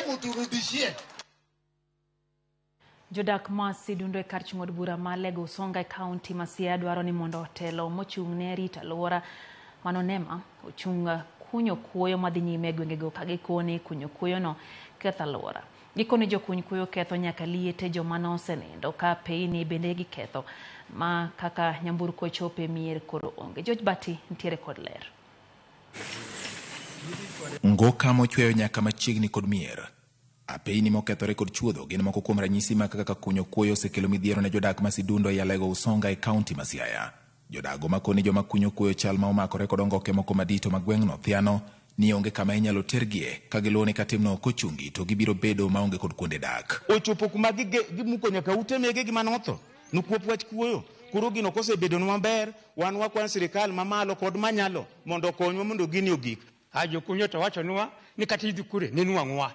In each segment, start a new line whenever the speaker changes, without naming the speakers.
Muturudishie.
Jodak ma Sidundo e kar chung' od bura ma Alego Usonga e kaunti ma Siaya dwaro ni mondo telo mochung' ne rito alwora mano NEMA ochung' kunyo kuoyo madhi nyime e gwengego ka gikoni kunyo kuoyono ketho alwora. Gikoni jokuny kuoyo ketho nyaka liete joma nosenindo ka apeyni bende giketho ma kaka nyamburko chope mier koro onge. George Bati nitiere kod ler.
Ngoka mochweyo nyaka machiegni kod mier. Apeyni mokethore kod chuodho gin moko kuom ranyisi mag kaka kunyo kuoyo osekelo midhiero ne jodak ma Sidundo e Alego Usonga e kaunti ma Siaya. Jodago makoni joma kunyo kuoyo chal ma omakore kod ongoke moko madito ma gweng'no thiano ni onge kama inyalo tergie ka giluwo ni ka timno ok ochungi to gibiro bedo maonge kod kuonde dak.
Ochopo kuma gimuko nyaka ute megegi mane otho nikuop wach kuoyo. Koro gino kosebedonwa maber, wan wakwan sirikal mamalo kod manyalo mondo okonywa mondo gini ogik.
A jokunyo to wachonwa ni kata idhi kure ne nwang'wa.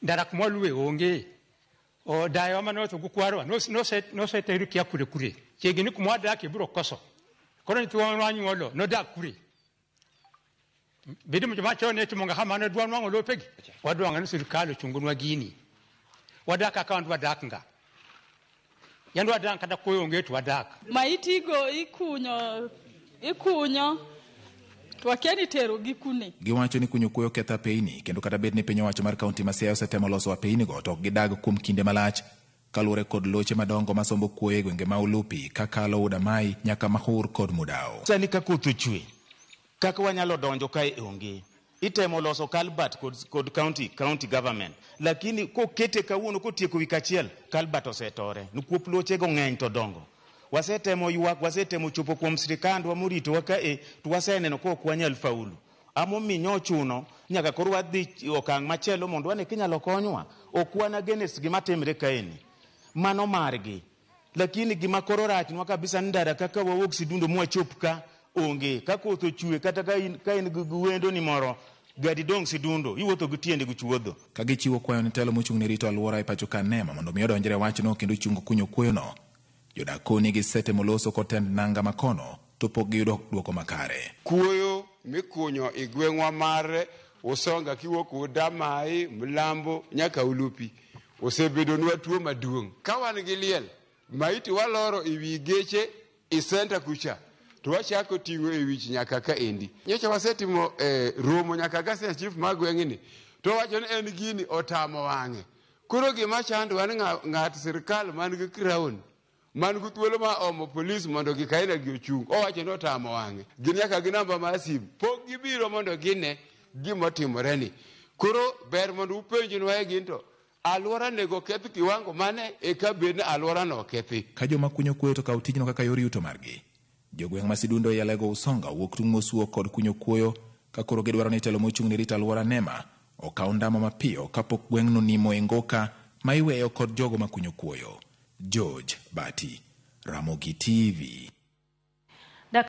Ndara kuma waluwe onge. O dayowa mane otho gi kwarwa noseter kia kure kure. Chiegni ni kuma wadakie biro koso. Koro nyithiwa mwanyuolo nodag kure. Bedo joma chon ne timo kamano dwa nwang'o lopegi. Wadwang'o ni sirikal ochungnwa gini. Wadak kaka wan wadak nga. Yand wadak kata kuoyo onge to wadak.
Maitigo ikunyo ikunyo to wakia ni itero gi kune.
Giwacho ni kunyo kuoyo ketho apeyni kendo kata bed ni piny owacho mar kaunti ma Siaya osetemo loso apeynigo to ok gidag kuom kinde malach kaluwore kod loche madongo masombo kuoyo e gwenge ma Ulupi kakalo Udamai nyaka Mahur kod Mudao.
Sani ka koth ochwe, kaka wanyalo donjo kae onge. Itemo loso culvert kod county government, lakini kokete kawuono kotieko wik achiel, culvert osetore. Nikuop lochego ng'eny to dongo. Wasetemo ywak, wasetemo chopo kuom sirikandwa moritowa kae, to waseneno ka ok wanyal faulu. Amomiyo nyochuno nyaka koro wadhi okang' machielo mondo wane kinyalo konywa. Ok wan against gima timre kaeni. Mano margi. Lakini gima koro rachnwa kabisa ni ndara kaka wawuok Sidundo mwachop ka onge. Ka koth ochwe kata ka in gi wendo ni moro, gadi dong' Sidundo, iwuotho gi tiendi gi chuodho.
Ka gichiwo kwayo ne telo mochung' ne rito alwora e pacho ka NEMA mondo mi odonjre wachno kendo ochung kunyo kuoyono. Jodak koni gisetemo loso kod tend nanga makono to pok giyudo dwoko makare.
Kuoyo mikunyo e gweng'wa mar Usonga kiwuok Udamai, Mlambo nyaka Ulupi osebedonwa tuo maduong'. Ka wan gi liel, maiti waloro e wi geche e senta kucha to wachako ting'o e wich nyaka ka endi. Nyocha wasetimo romo nyaka ga chief mar gweng'ni to wacho ni en gini otamo wang'e. Koro gima chandowa ni ng'at sirikal man gi crown man gi thuolo ma omo polis mondo gikaina gi ochung', owacho ni otamo wang'e. Gin nyaka gi namba mar simu, pok gibiro mondo gine gima otimore ni. Koro ber mondo upenjnwa e gin to alwora nego keth kiwango mane eka bed ni alwora no okethi.
Ka joma kunyo kuoyo to kawo tijno kaka yor yuto margi. Jogweng' ma Sidundo e Alego Usonga wuok tung' mosuo kod kunyo kuoyo ka koro gidwaro ni telo mochung' ne rito alwora NEMA okaw ndamo mapiyo kapok gweng'no nimo e ngoka ma iweyo kod jogo ma kunyo kuoyo. George Bati, Ramogi TV.